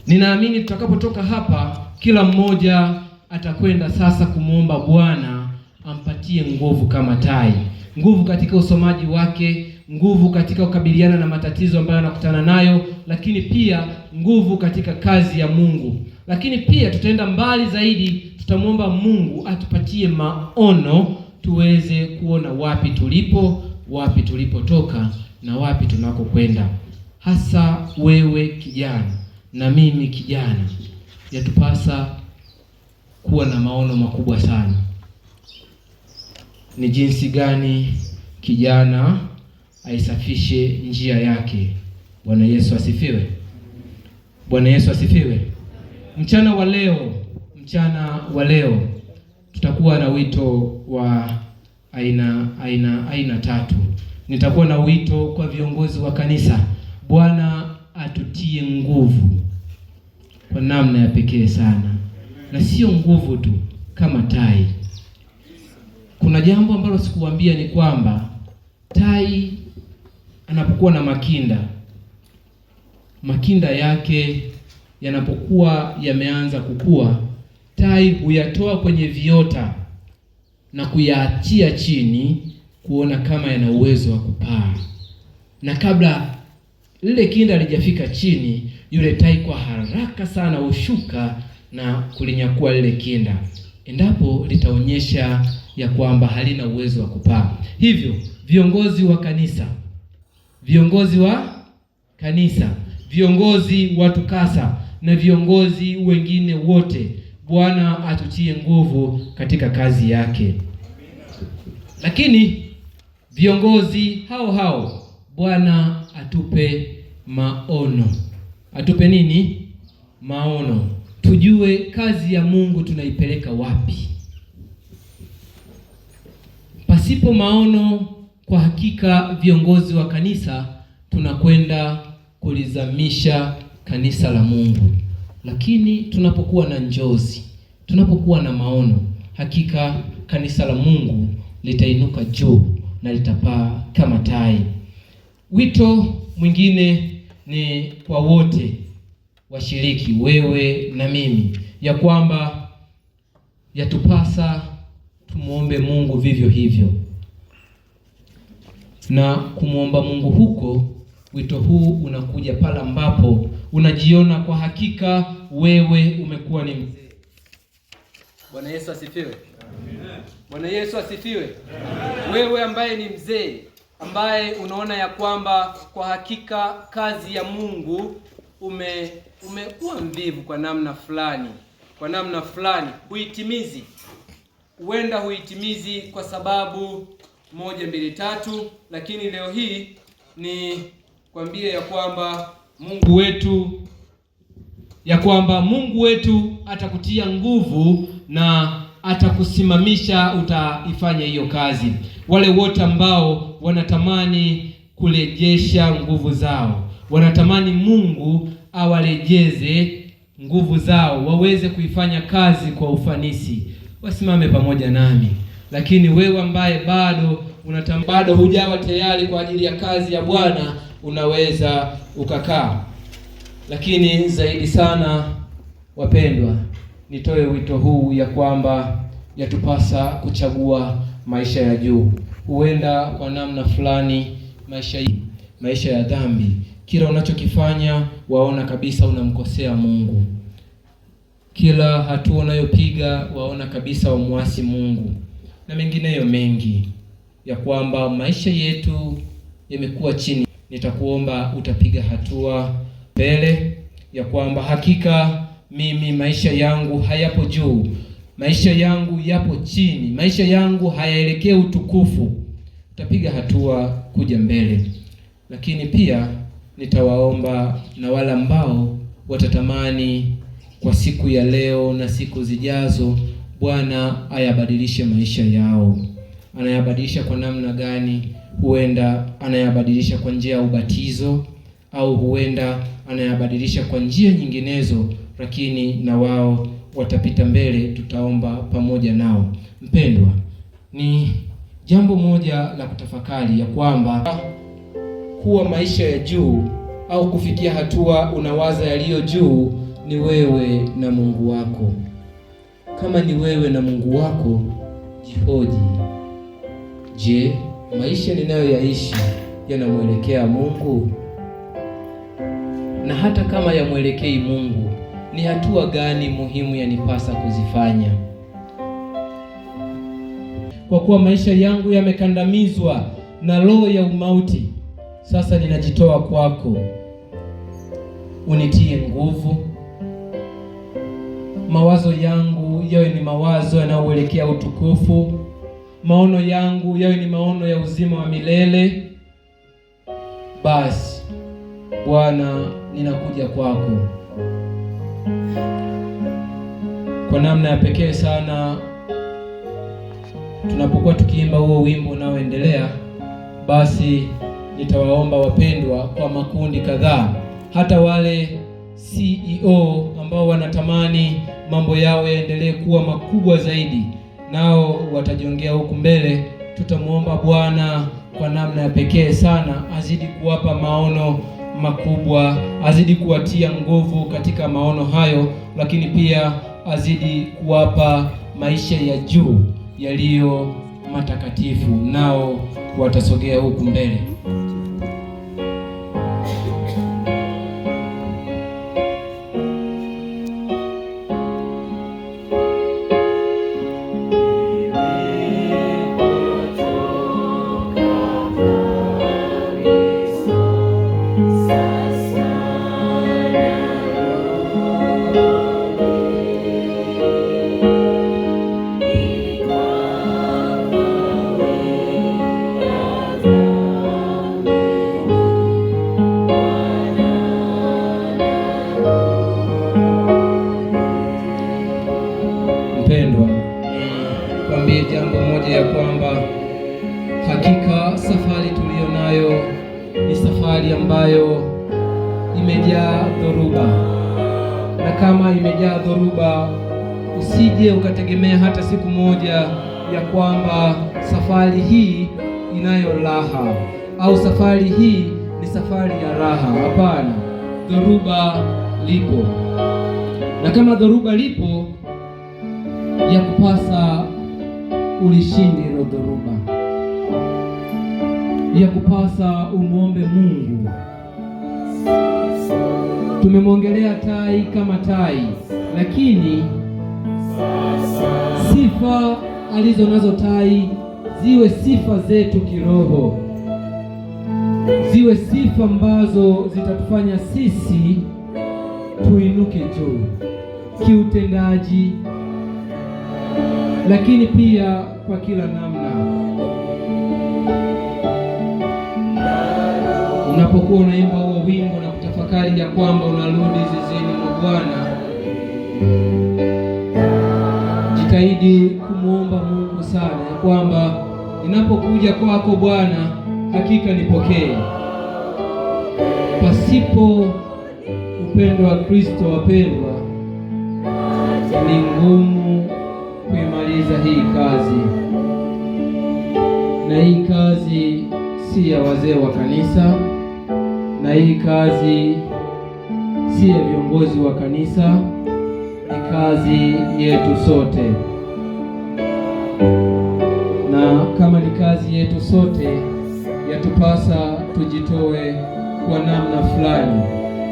Ninaamini tutakapotoka hapa, kila mmoja atakwenda sasa kumwomba Bwana ampatie nguvu kama tai, nguvu katika usomaji wake, nguvu katika kukabiliana na matatizo ambayo anakutana nayo, lakini pia nguvu katika kazi ya Mungu. Lakini pia tutaenda mbali zaidi, tutamwomba Mungu atupatie maono tuweze kuona wapi tulipo, wapi tulipotoka na wapi tunakokwenda. Hasa wewe kijana na mimi kijana, yatupasa kuwa na maono makubwa sana. Ni jinsi gani kijana aisafishe njia yake. Bwana Yesu asifiwe. Bwana Yesu asifiwe. Mchana wa leo, mchana wa leo tutakuwa na wito wa aina tatu. Nitakuwa na wito kwa viongozi wa kanisa. Bwana atutie nguvu kwa namna ya pekee sana, na sio nguvu tu, kama tai. Kuna jambo ambalo sikuambia ni kwamba tai anapokuwa na makinda, makinda yake yanapokuwa yameanza kukua, tai huyatoa kwenye viota na kuyaachia chini kuona kama yana uwezo wa kupaa. Na kabla lile kinda lijafika chini, yule tai kwa haraka sana hushuka na kulinyakua lile kinda, endapo litaonyesha ya kwamba halina uwezo wa kupaa. Hivyo viongozi wa kanisa, viongozi wa kanisa, viongozi wa TUCASA na viongozi wengine wote, Bwana atutie nguvu katika kazi yake. Lakini viongozi hao hao, Bwana atupe maono. Atupe nini? Maono. Tujue kazi ya Mungu tunaipeleka wapi. Pasipo maono, kwa hakika viongozi wa kanisa tunakwenda kulizamisha kanisa la Mungu. Lakini tunapokuwa na njozi, tunapokuwa na maono, hakika kanisa la Mungu litainuka juu na litapaa kama tai. Wito mwingine ni kwa wote washiriki, wewe na mimi, ya kwamba yatupasa tumuombe Mungu vivyo hivyo. Na kumwomba Mungu huko, wito huu unakuja pale ambapo unajiona kwa hakika wewe umekuwa ni mzee. Bwana Yesu asifiwe. Bwana Yesu asifiwe. Wewe ambaye ni mzee, ambaye unaona ya kwamba kwa hakika kazi ya Mungu umekuwa mvivu kwa namna fulani, kwa namna fulani huitimizi. Huenda huitimizi kwa sababu 1, 2, 3, lakini leo hii ni kwambie ya kwamba Mungu wetu, ya kwamba Mungu wetu atakutia nguvu na atakusimamisha utaifanya hiyo kazi. Wale wote ambao wanatamani kurejesha nguvu zao, wanatamani Mungu awarejeze nguvu zao waweze kuifanya kazi kwa ufanisi, wasimame pamoja nami. Lakini wewe ambaye bado bado hujawa tayari kwa ajili ya kazi ya Bwana, unaweza ukakaa. Lakini zaidi sana wapendwa, nitoe wito huu ya kwamba yatupasa kuchagua maisha ya juu. Huenda kwa namna fulani maisha ya dhambi, kila unachokifanya waona kabisa unamkosea Mungu, kila hatua unayopiga waona kabisa wamuasi Mungu, na mengineyo mengi, ya kwamba maisha yetu yamekuwa chini. Nitakuomba utapiga hatua mbele, ya kwamba hakika mimi maisha yangu hayapo juu, maisha yangu yapo chini, maisha yangu hayaelekei utukufu. Utapiga hatua kuja mbele. Lakini pia nitawaomba na wale ambao watatamani kwa siku ya leo na siku zijazo Bwana ayabadilishe maisha yao. Anayabadilisha kwa namna gani? Huenda anayabadilisha kwa njia ya ubatizo, au huenda anayabadilisha kwa njia nyinginezo, lakini na wao watapita mbele, tutaomba pamoja nao. Mpendwa, ni jambo moja la kutafakari ya kwamba kuwa maisha ya juu au kufikia hatua unawaza yaliyo juu ni wewe na Mungu wako. Kama ni wewe na Mungu wako, jihoji. Je, maisha ninayoyaishi yanamwelekea Mungu? Na hata kama yamwelekei Mungu, ni hatua gani muhimu yanipasa kuzifanya? Kwa kuwa maisha yangu yamekandamizwa na roho ya umauti, sasa ninajitoa kwako, unitie nguvu. Mawazo yangu yawe ni mawazo yanayoelekea utukufu, maono yangu yawe ni maono ya uzima wa milele. Basi Bwana, ninakuja kwako kwa namna ya pekee sana. Tunapokuwa tukiimba huo wimbo unaoendelea, basi nitawaomba wapendwa kwa makundi kadhaa, hata wale CEO ambao wanatamani mambo yao yaendelee kuwa makubwa zaidi, nao watajiongea huku mbele. Tutamuomba Bwana kwa namna ya pekee sana azidi kuwapa maono makubwa, azidi kuwatia nguvu katika maono hayo, lakini pia azidi kuwapa maisha ya juu yaliyo matakatifu, nao watasogea huku mbele. Mpendwa, kwambie jambo moja ya kwamba hakika safari tuliyo nayo ni safari ambayo imejaa dhoruba, na kama imejaa dhoruba, usije ukategemea hata siku moja ya kwamba safari hii inayo raha au safari hii ni safari ya raha. Hapana, dhoruba lipo, na kama dhoruba lipo, ya kupasa ulishinde hilo dhoruba, ya kupasa umuombe Mungu. Tumemwongelea tai kama tai, lakini sifa alizo nazo tai ziwe sifa zetu kiroho, ziwe sifa ambazo zitatufanya sisi tuinuke juu kiutendaji, lakini pia kwa kila namna. Unapokuwa unaimba huo wimbo na kutafakari ya kwamba unarudi zizini mwa Bwana, jitahidi kumwomba Mungu sana ya kwamba ninapokuja kwako Bwana, hakika nipokee. Pasipo upendo wa Kristo, wapendwa, ni ngumu kuimaliza hii kazi, na hii kazi si ya wazee wa kanisa, na hii kazi si ya viongozi wa kanisa, ni kazi yetu sote. Na Kama ni kazi yetu sote, yatupasa tujitoe kwa namna fulani.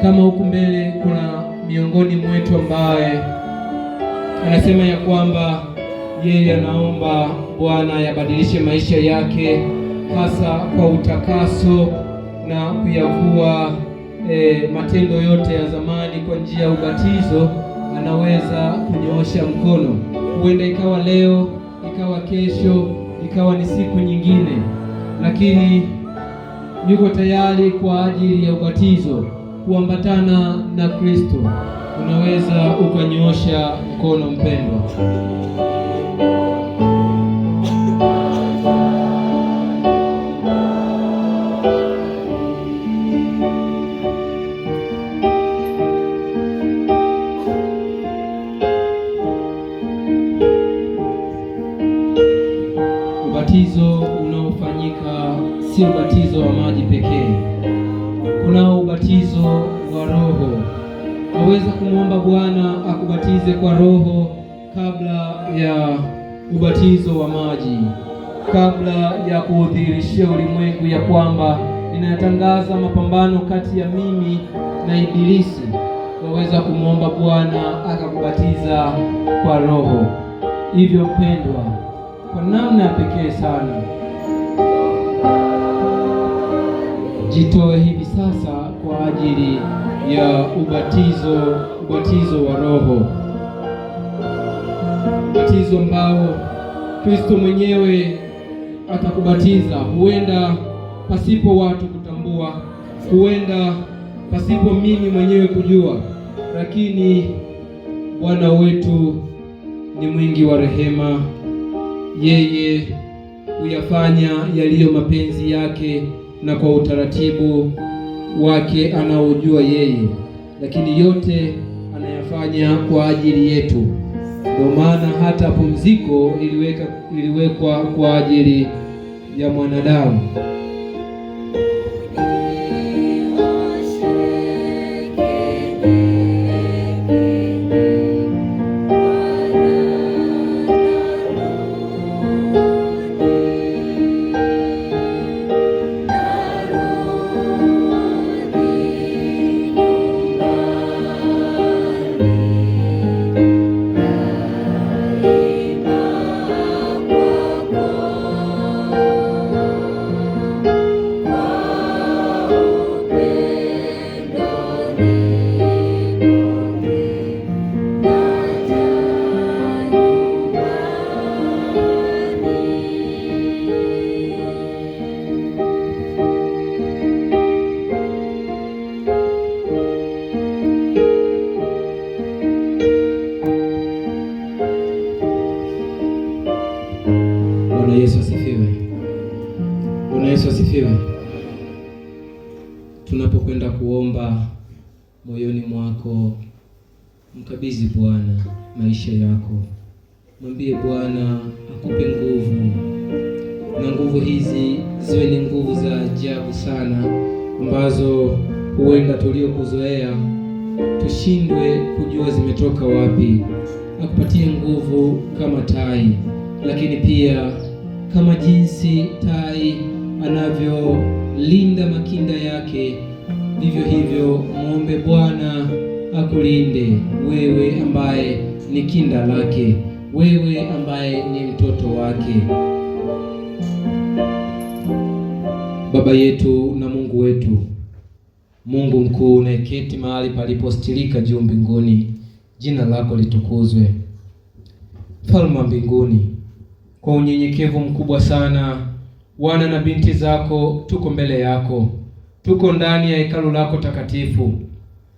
Kama huku mbele kuna miongoni mwetu ambaye anasema ya kwamba yeye anaomba Bwana yabadilishe maisha yake, hasa kwa utakaso na kuyavua matendo yote ya zamani kwa njia ya ubatizo, anaweza kunyoosha mkono. Huenda ikawa leo, ikawa kesho, ikawa ni siku nyingine, lakini yuko tayari kwa ajili ya ubatizo, kuambatana na Kristo. Unaweza ukanyoosha mkono, mpendwa. Ubatizo unaofanyika si ubatizo wa maji pekee, kunao ubatizo wa Roho. Waweza kumwomba Bwana akubatize kwa Roho kabla ya ubatizo wa maji, kabla ya kuudhihirishia ulimwengu ya kwamba ninatangaza mapambano kati ya mimi na Ibilisi. Waweza kumwomba Bwana akakubatiza kwa Roho. Hivyo mpendwa, kwa namna ya pekee sana, jitoe hivi sasa kwa ajili ya ubatizo wa Roho, ubatizo ambao Kristo mwenyewe atakubatiza, huenda pasipo watu kutambua, huenda pasipo mimi mwenyewe kujua, lakini Bwana wetu ni mwingi wa rehema. Yeye huyafanya yaliyo mapenzi yake na kwa utaratibu wake anaojua yeye, lakini yote anayafanya kwa ajili yetu. Ndio maana hata pumziko liliwekwa kwa ajili ya mwanadamu. Bwana Yesu asifiwe. Bwana Yesu asifiwe. Tunapokwenda kuomba, moyoni mwako mkabidhi Bwana maisha yako. Mwambie Bwana akupe nguvu, na nguvu hizi ziwe ni nguvu za ajabu sana, ambazo huenda tuliokuzoea tushindwe kujua zimetoka wapi. Akupatie nguvu kama tai, lakini pia kama jinsi tai anavyolinda makinda yake, vivyo hivyo muombe Bwana akulinde wewe ambaye ni kinda lake, wewe ambaye ni mtoto wake. Baba yetu na Mungu wetu, Mungu mkuu unayeketi mahali palipostirika juu mbinguni, jina lako litukuzwe. Mfalme wa mbinguni, kwa unyenyekevu mkubwa sana, wana na binti zako tuko mbele yako, tuko ndani ya hekalu lako takatifu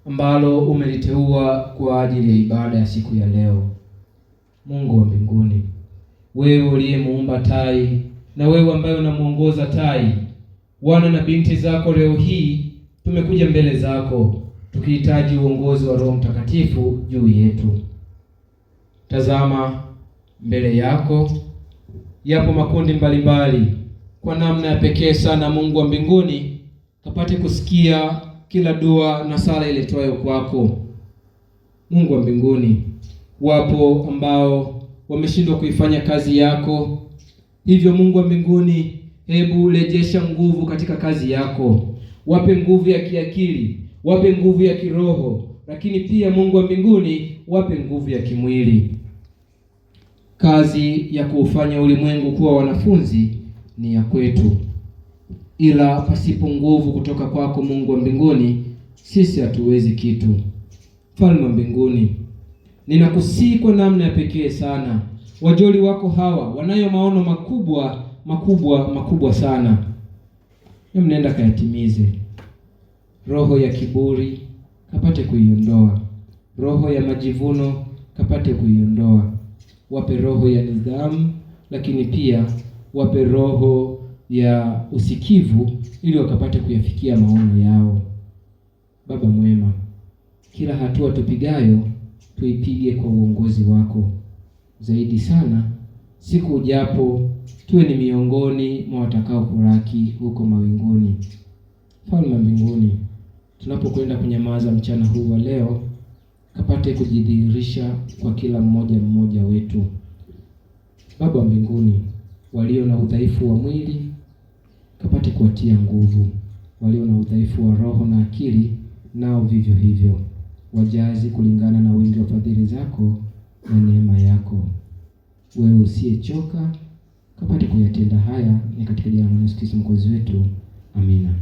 ambalo umeliteua kwa ajili ya ibada ya siku ya leo. Mungu wa mbinguni, wewe uliyemuumba tai na wewe ambaye unamuongoza tai, wana na binti zako leo hii tumekuja mbele zako tukihitaji uongozi wa Roho Mtakatifu juu yetu. Tazama, mbele yako yapo makundi mbalimbali. Kwa namna ya pekee sana, Mungu wa mbinguni, kapate kusikia kila dua na sala iletwayo kwako. Mungu wa mbinguni, wapo ambao wameshindwa kuifanya kazi yako, Hivyo Mungu wa mbinguni, hebu rejesha nguvu katika kazi yako, wape nguvu ya kiakili, wape nguvu ya kiroho, lakini pia Mungu wa mbinguni, wape nguvu ya kimwili. Kazi ya kuufanya ulimwengu kuwa wanafunzi ni ya kwetu, ila pasipo nguvu kutoka kwako Mungu wa mbinguni, sisi hatuwezi kitu. Mfalme wa mbinguni, ninakusihi kwa namna ya pekee sana, wajoli wako hawa wanayo maono makubwa makubwa makubwa sana, mnaenda kayatimize. Roho ya kiburi kapate kuiondoa, roho ya majivuno kapate kuiondoa. Wape roho ya nidhamu, lakini pia wape roho ya usikivu, ili wakapate kuyafikia maono yao. Baba mwema, kila hatua tupigayo tuipige kwa uongozi wako. Zaidi sana, siku ujapo tuwe ni miongoni mwa watakao kuraki huko mawinguni. Mfalme wa mbinguni, tunapokwenda kunyamaza mchana huu wa leo, kapate kujidhihirisha kwa kila mmoja mmoja wetu. Baba wa mbinguni, walio na udhaifu wa mwili kapate kuwatia nguvu, walio na udhaifu wa roho na akili nao vivyo hivyo, wajazi kulingana na wingi wa fadhili zako na neema yako. Wewe usiyechoka kapate kuyatenda haya, ni katika jina la Yesu Kristo Mwokozi wetu, amina.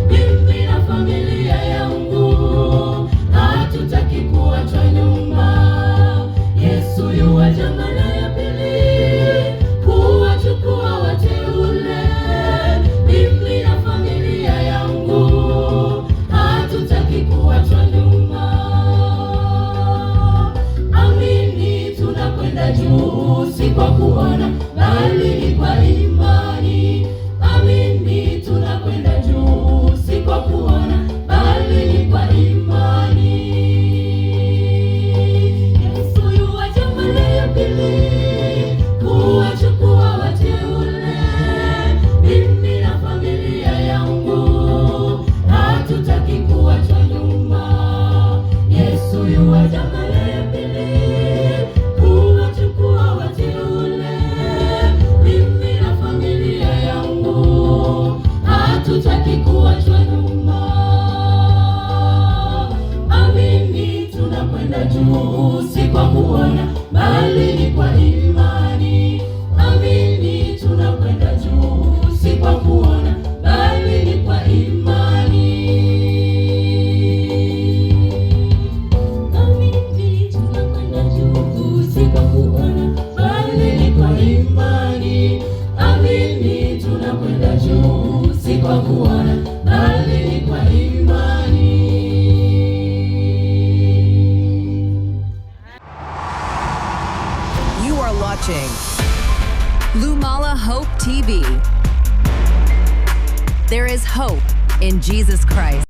Mimi na familia yangu hatutaki. pili kuwachukua wateule. Mimi na familia yangu hatutaki kuachwa nyuma. Amini, tunakwenda juu, si kwa kuona, bali ni kwa imani. Amini, tunakwenda juu, si kwa kuona, bali ni kwa imani. Yesu yuaja mara ya pili kuwachukua wateule. Mimi na familia yangu hatutaki kuachwa nyuma. Yesu yuaja mara ya pili kuwachukua wateule. Mimi na familia yangu hatutaki kuachwa nyuma. Amini, tunakwenda juu, si kwa kuona, bali ni kwa imani. Amini, tunakwenda juu, si kwa kuona, bali ni kwa imani. Amini, tunakwenda juu, si kwa kuona, bali ni kwa imani. Amini, tunakwenda juu, si kwa kuona, bali ni kwa imani. You are watching Lumala Hope TV. There is hope in Jesus Christ.